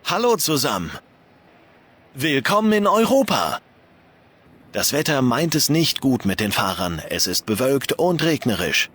Hallo zusammen. Willkommen in Europa. Das Wetter meint es nicht gut mit den Fahrern. Es ist bewölkt und regnerisch.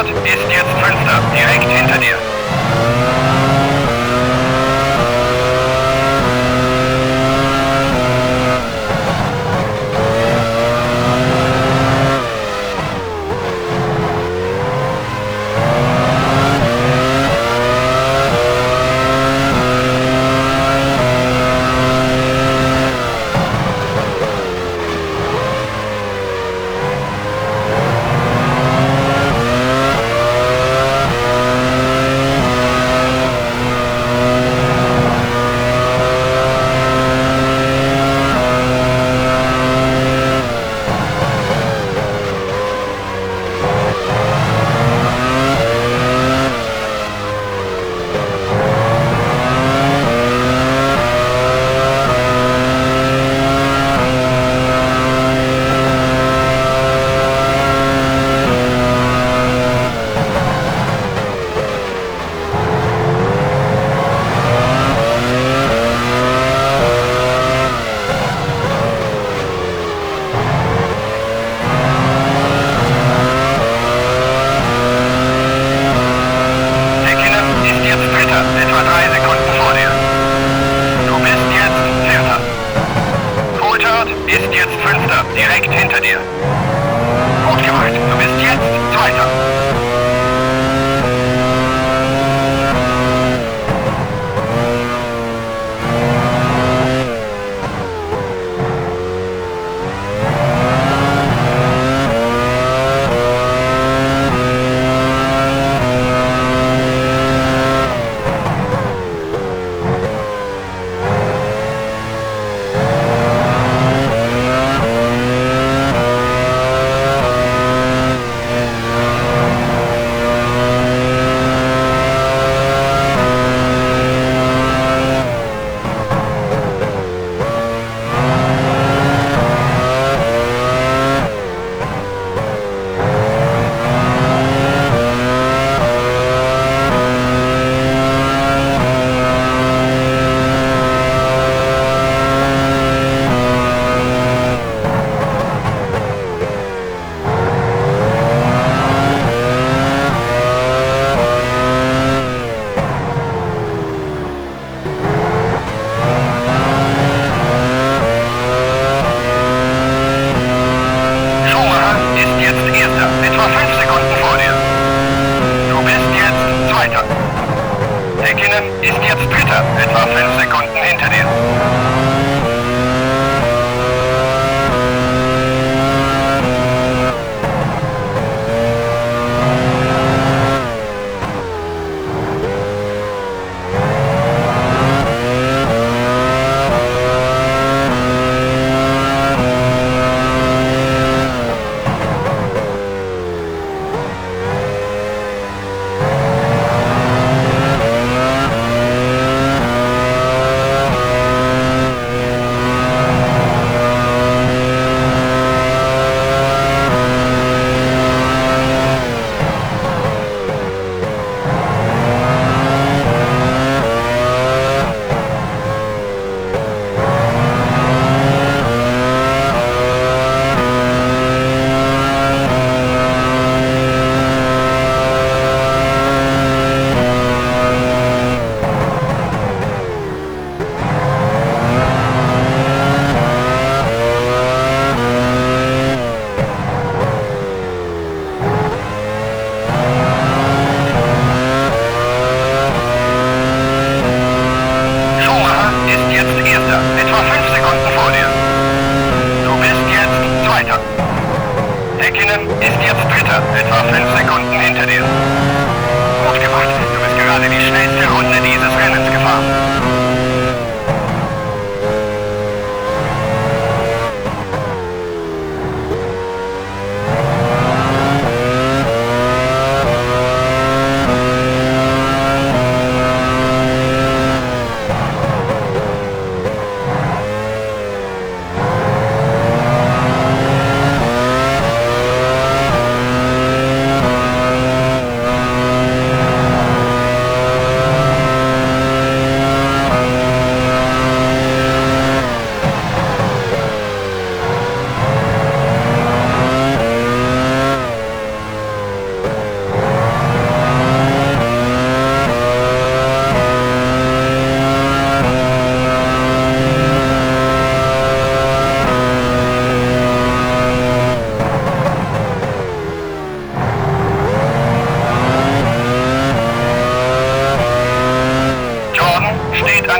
Start, ist jetzt Fünfter, direkt hinter dir.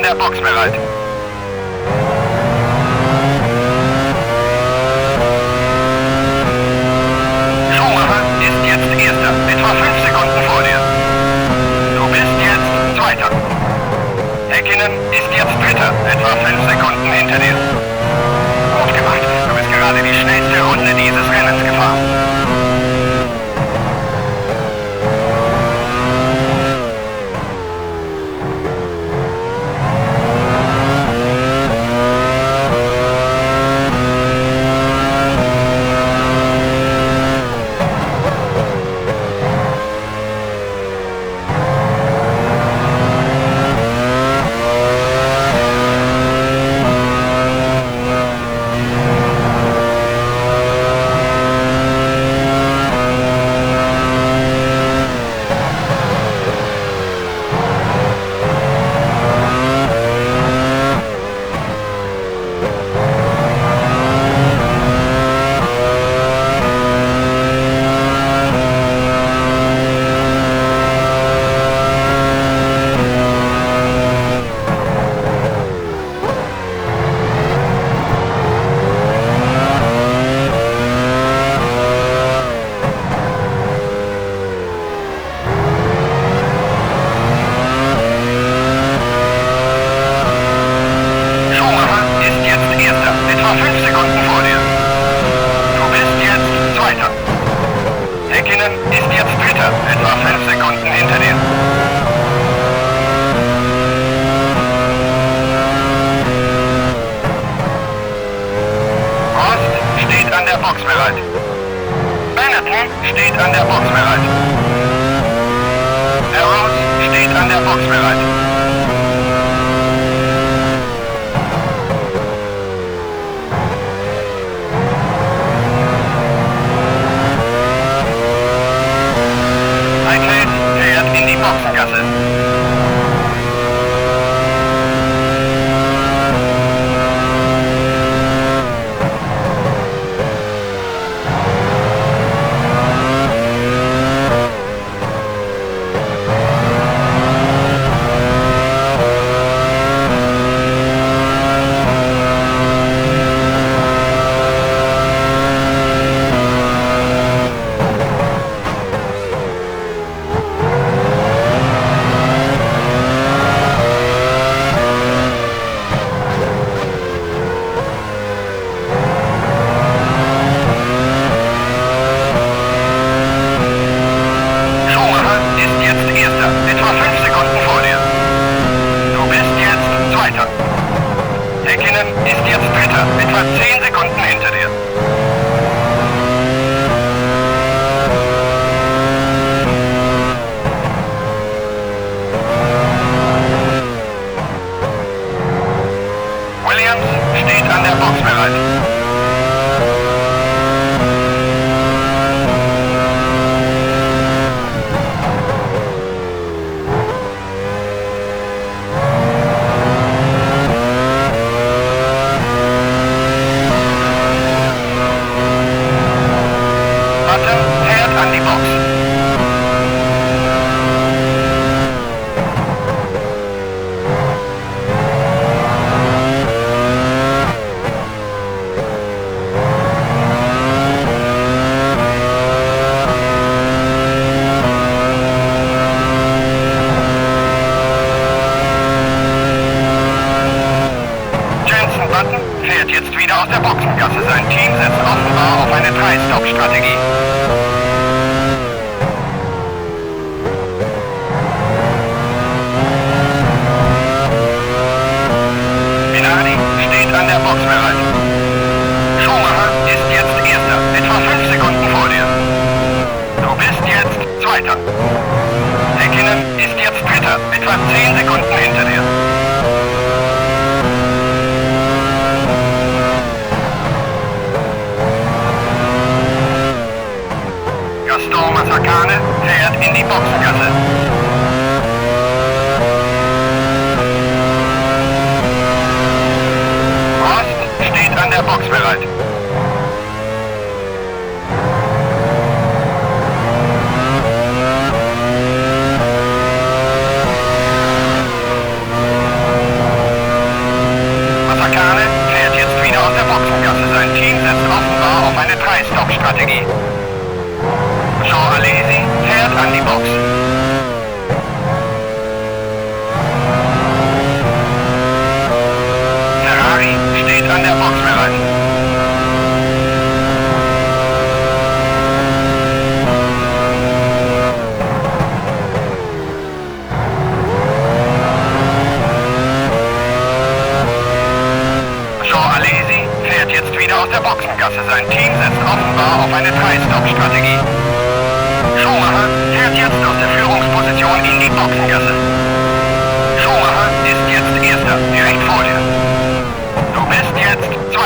der Box bereit. Schumacher ist jetzt Erster, etwa 5 Sekunden vor dir. Du bist jetzt Zweiter. Häkkinen ist jetzt Dritter, etwa 5 Sekunden hinter dir. Gut gemacht, du bist gerade die schnellste Runde dieses Rennens gefahren. Schumacher ist jetzt Erster, etwa 5 Sekunden vor dir. Du bist jetzt Zweiter. Häkkinen ist jetzt Dritter, etwa 5 Sekunden hinter dir. Prost steht an der Box bereit. Benetton steht an der Box bereit. Arrows steht an der Box bereit. Heidfeld fährt in die Boxengasse. Schumacher ist jetzt Erster, etwa 5 Sekunden vor dir. Du bist jetzt Zweiter. Häkkinen ist jetzt Dritter, etwa 10 Sekunden hinter dir. Williams steht an der Box bereit. Button fährt an die Box. Jenson Button fährt jetzt wieder aus der Boxengasse. Sein Team setzt offenbar auf eine 3-Stop-Strategie. Minardi steht an der Box bereit. Schumacher ist jetzt Erster, etwa 5 Sekunden vor dir. Du bist jetzt Zweiter. Häkkinen ist jetzt Dritter, etwa 10 Sekunden hinter dir. Gaston Mazzacane fährt in die Boxengasse. Prost steht an der Box bereit.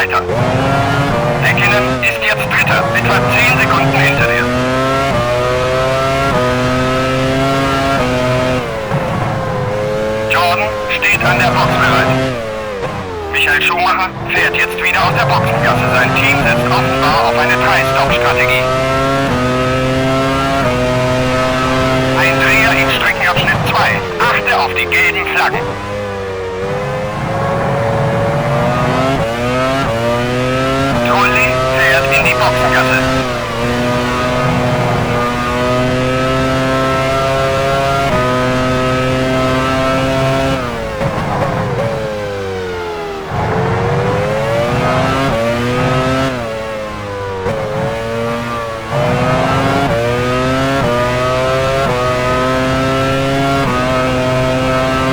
Zweiter. Häkkinen ist jetzt Dritter, etwa 10 Sekunden hinter dir. Jordan steht an der Box bereit. Michael Schumacher fährt jetzt wieder aus der Boxengasse. Sein Team setzt offenbar auf eine 3-Stop-Strategie. Ein Dreher in Streckenabschnitt 2. Achte auf die gelben Flaggen. Trulli fährt in die Boxengasse.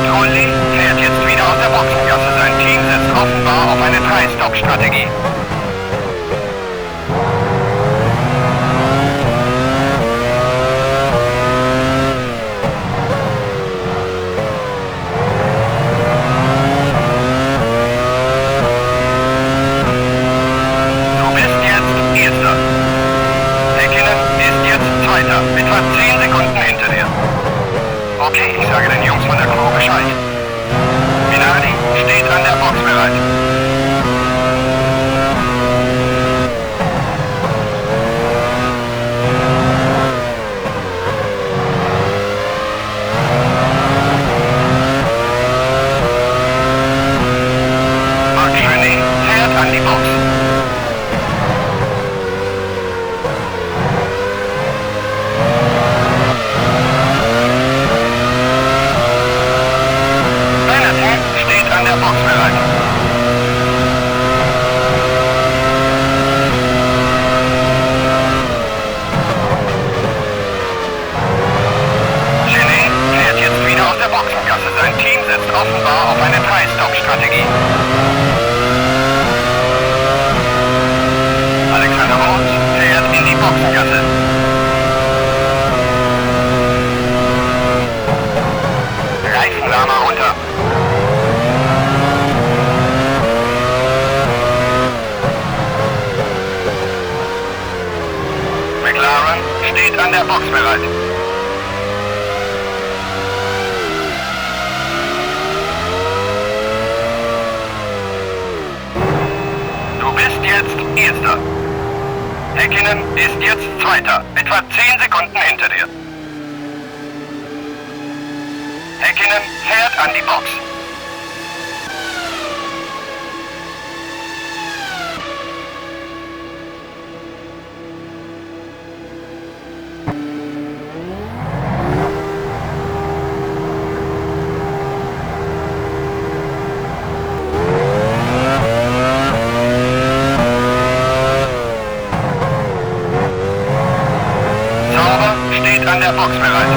Trulli fährt jetzt wieder aus der Boxengasse. Sein Team setzt offenbar auf eine 3-Stop-Strategie. Du bist jetzt Erster. Häkkinen ist jetzt Zweiter, etwa 10 Sekunden hinter dir. Okay, ich sage den Jungs von der Crew Bescheid. Minardi steht an der Box bereit. Marc Genet fährt an die Box. Benetton steht an der Box bereit. Genet fährt jetzt wieder aus der Boxengasse. Sein Team setzt offenbar auf eine 3-Stop-Strategie. Alexander Wurz fährt in die Boxengasse. Reifenwärmer runter. McLaren steht an der Box bereit. Du bist jetzt Erster. Häkkinen ist jetzt Zweiter, etwa 10 Sekunden hinter dir. Häkkinen fährt an die Box. Sauber steht an der Box bereit.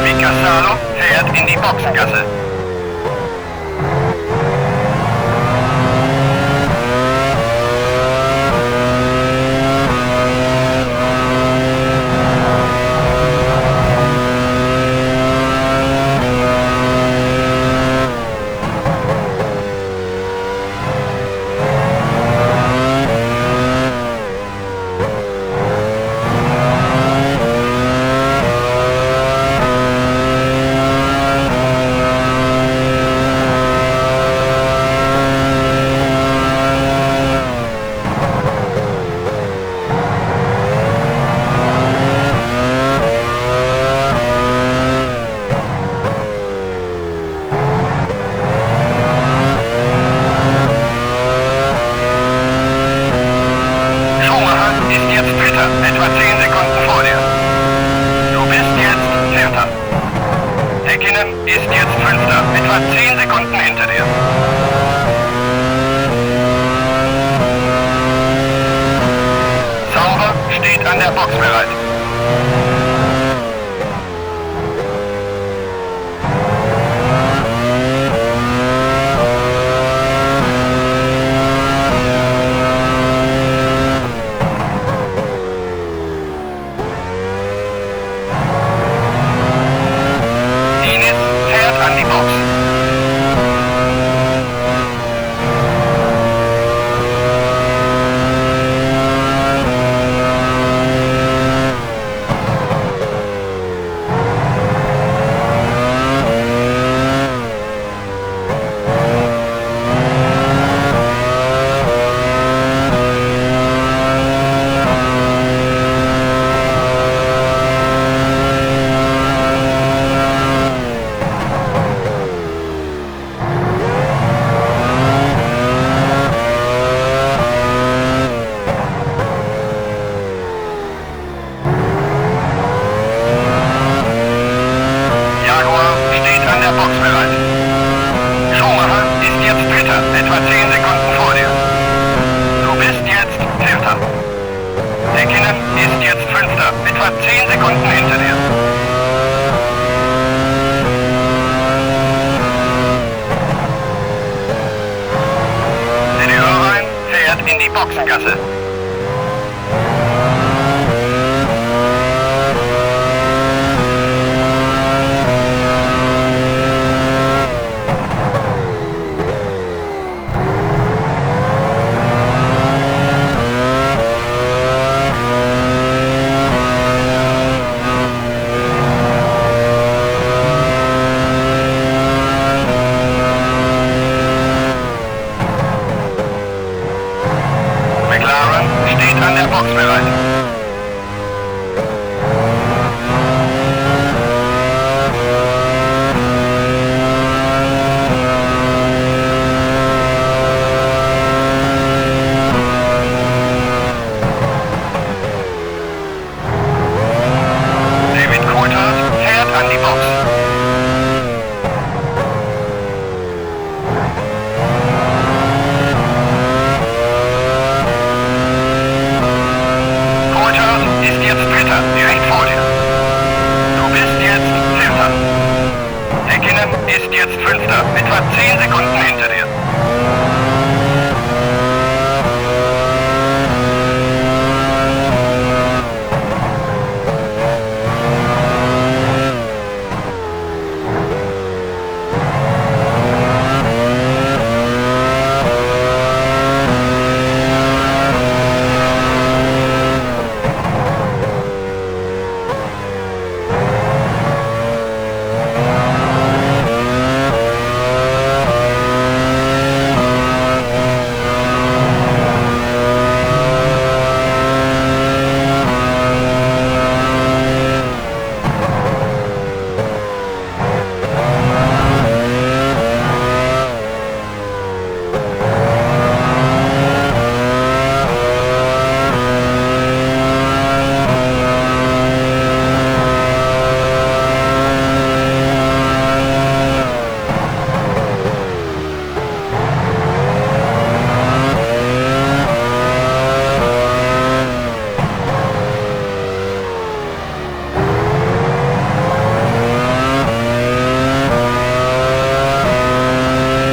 Mika Salo fährt in die Boxengasse. Schumacher ist jetzt Dritter, etwa 10 Sekunden vor dir. Du bist jetzt Vierter. Häkkinen ist jetzt Fünfter, etwa 10 Sekunden hinter dir. Sauber steht an der Box bereit. an die Box. Jaguar steht an der Box bereit. Schumacher ist jetzt Dritter, etwa 10 Sekunden vor dir. Du bist jetzt Vierter. Häkkinen ist jetzt Fünfter, etwa 10 Sekunden hinter dir. Eddie Irvine fährt in die Boxengasse. McLaren steht an der Box bereit. David Coulthard fährt an die Box. Coulthard ist jetzt Dritter, direkt vor dir. Du bist jetzt Vierter. Häkkinen ist jetzt Fünfter, etwa 10 Sekunden hinter dir.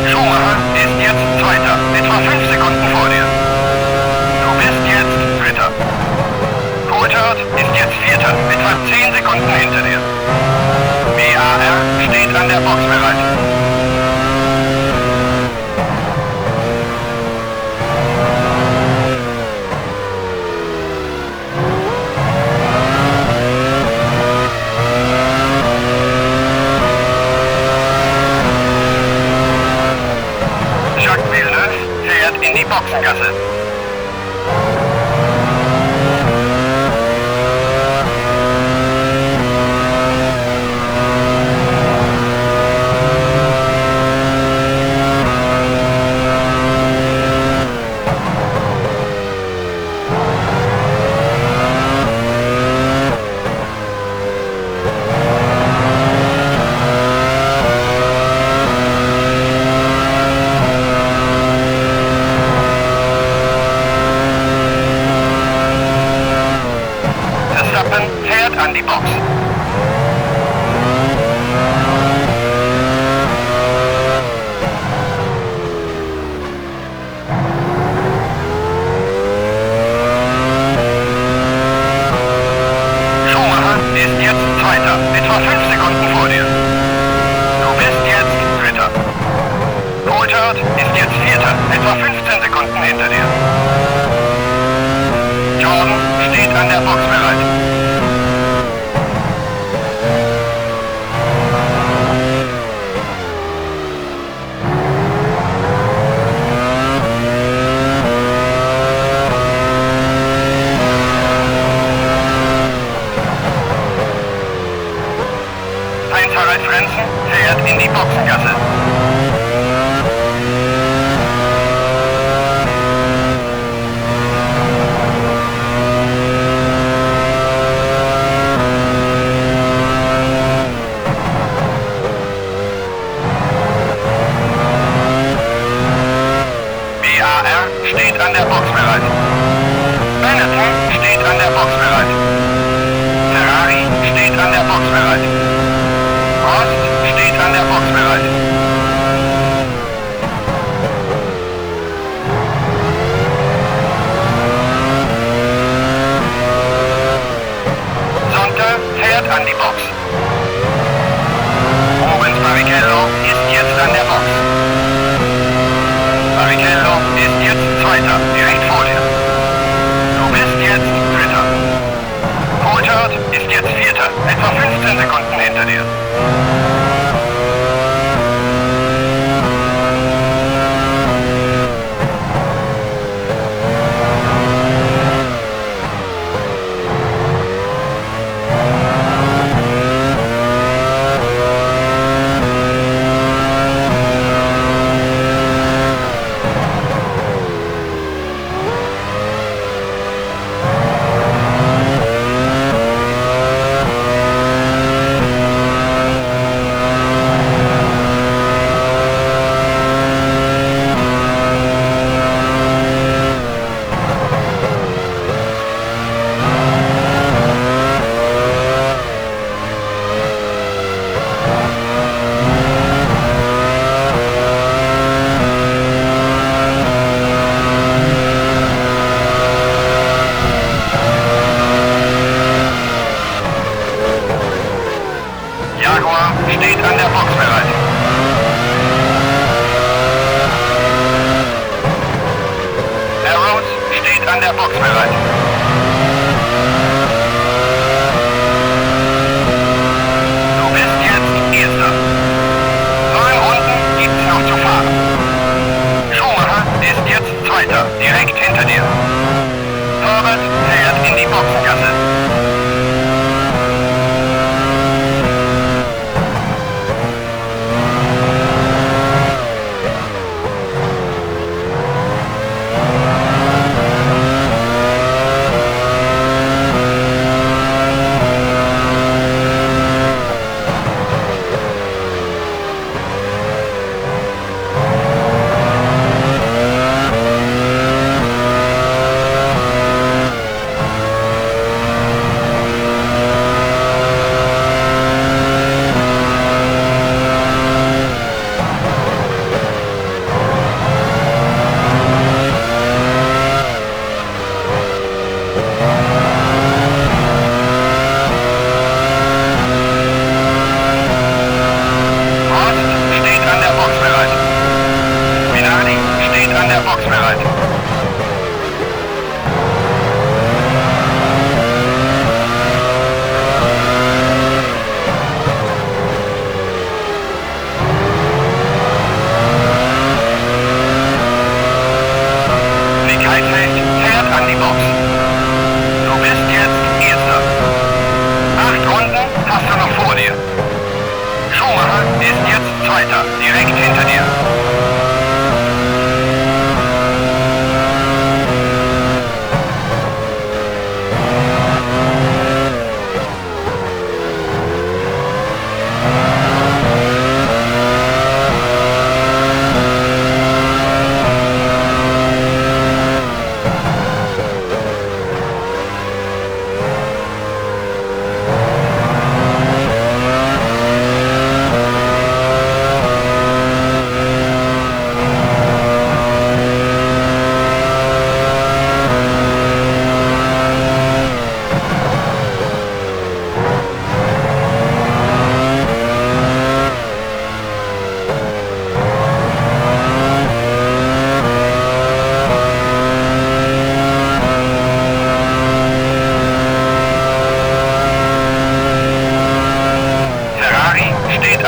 Schumacher ist jetzt Zweiter, etwa 5 Sekunden vor dir. Du bist jetzt Dritter. Coulthard ist jetzt Vierter, etwa 10 Sekunden hinter dir. BAR steht an der Box bereit. Jacques Villeneuve fährt in die Boxengasse. Verstappen fährt an die Box. Schumacher ist jetzt Zweiter, etwa 5 Sekunden vor dir. Du bist jetzt Vierter, etwa 15 Sekunden hinter dir. Jordan steht an der Box bereit. Heinz-Harald Frentzen fährt in die Boxengasse. BAR steht an der Box bereit. Benetton steht an der Box bereit. Ferrari steht an der Box bereit. Prost steht an der Box bereit. Sonntag fährt an die Box. Rubens Barrichello ist jetzt an der Box. Barrichello ist jetzt Zweiter, direkt vor dir. Du bist jetzt Dritter. Coulthard ist jetzt Vierter, etwa 15 Sekunden hinter dir. Jaguar steht an der Box bereit. Arrows steht an der Box bereit. Du bist jetzt Erster. 9 Runden gibt's noch zu fahren. Schumacher ist jetzt Zweiter, direkt hinter dir. Herbert fährt in die Boxengasse.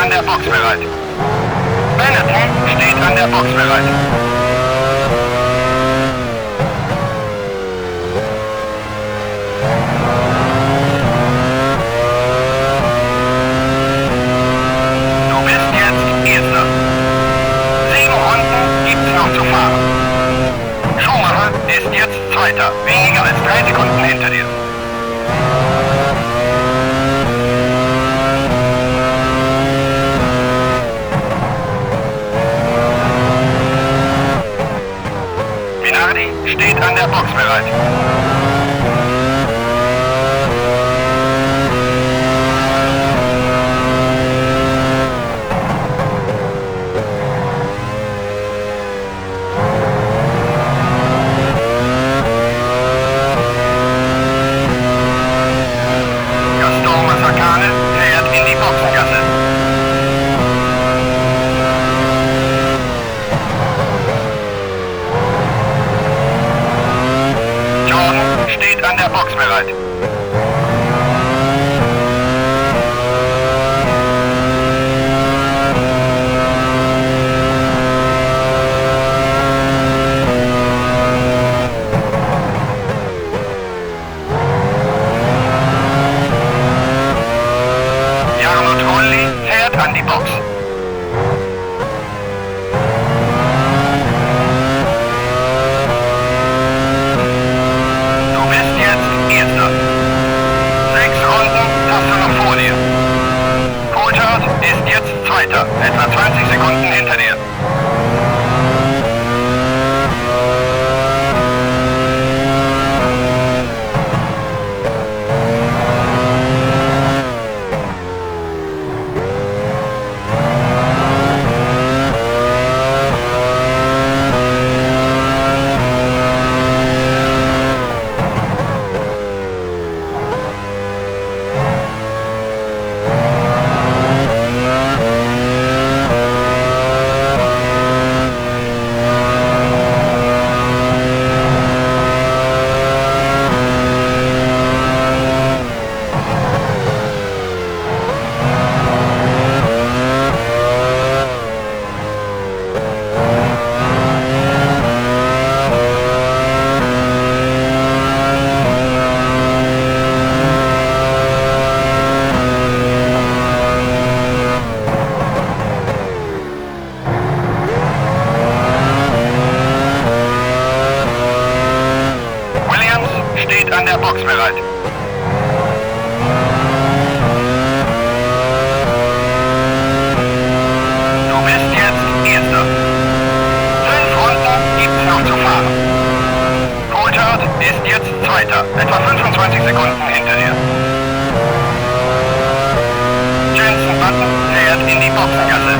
an der Box bereit. Benetton steht an der Box bereit. Du bist jetzt Erster. 7 Runden gibt's noch zu fahren. Schumacher ist jetzt Zweiter, weniger als 3 Sekunden hinter dir. Minardi steht an der Box bereit. Gaston Mazzacane fährt in die Boxengasse. Jordan steht an der Box bereit. Jarno Trulli fährt an die Box. Du bist jetzt Erster. 6 Runden hast du noch vor dir. Coulthard ist jetzt Zweiter, etwa 20 Sekunden hinter dir. Williams steht an der Box bereit. Du bist jetzt Erster. 5 Runden gibt's noch zu fahren. Coulthard ist jetzt Zweiter, etwa 25 Sekunden hinter dir. Jenson Button fährt in die Boxengasse.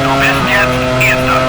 Du bist jetzt Erster.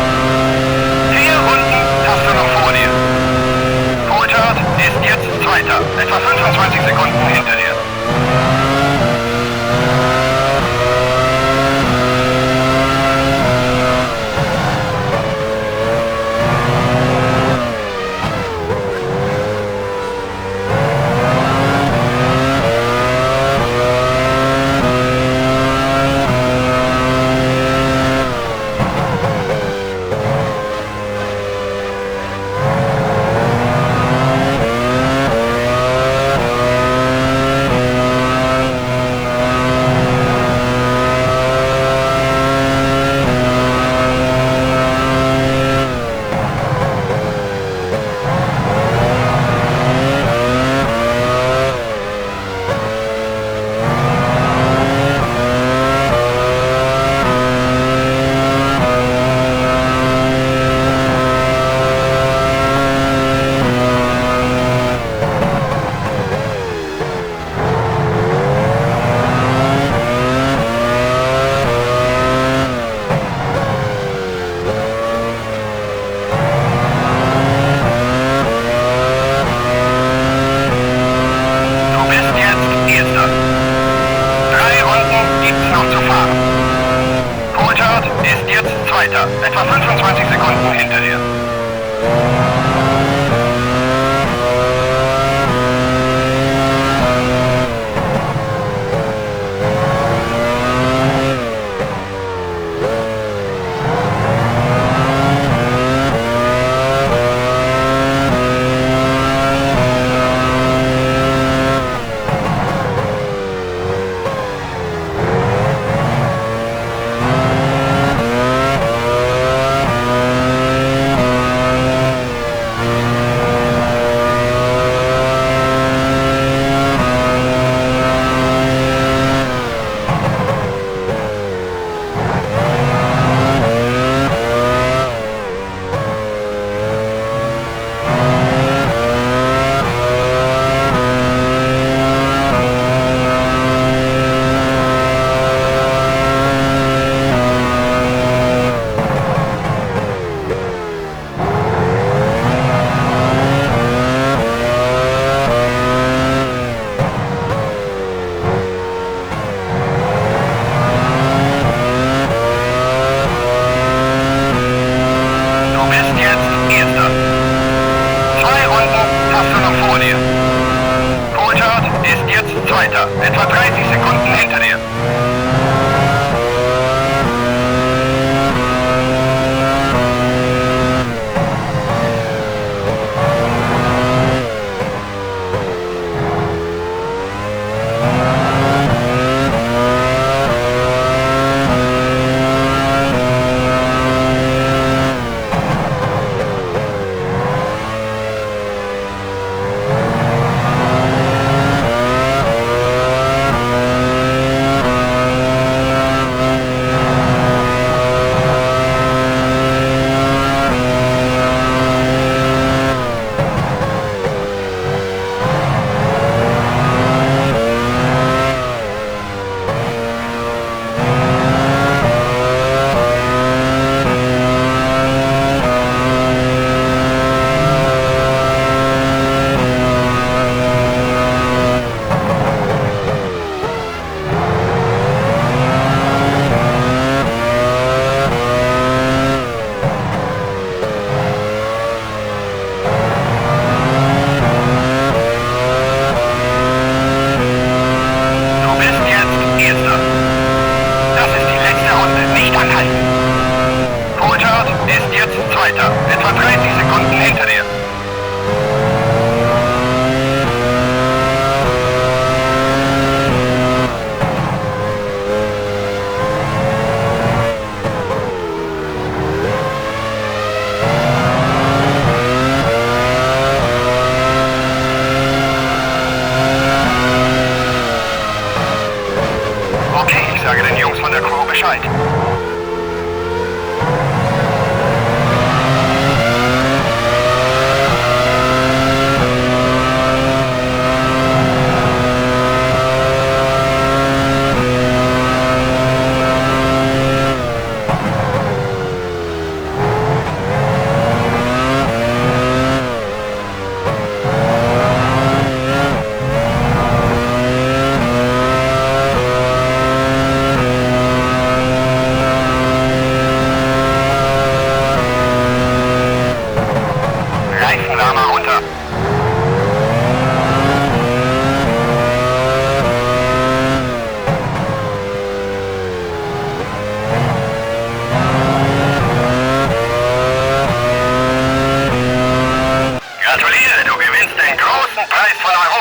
Zweiter, etwa 25 Sekunden hinter dir. Du bist jetzt Erster. 2 Runden hast du noch vor dir. Coulthard ist jetzt Zweiter, etwa 30 Sekunden hinter dir. Du bist jetzt Erster. Das ist die letzte Runde, nicht anhalten. Coulthard ist jetzt Zweiter, etwa 30 Sekunden hinter dir. Okay, ich sage den Jungs von der Crew Bescheid. Reifenwärmer runter. Gratuliere, du gewinnst den großen Preis von Europa.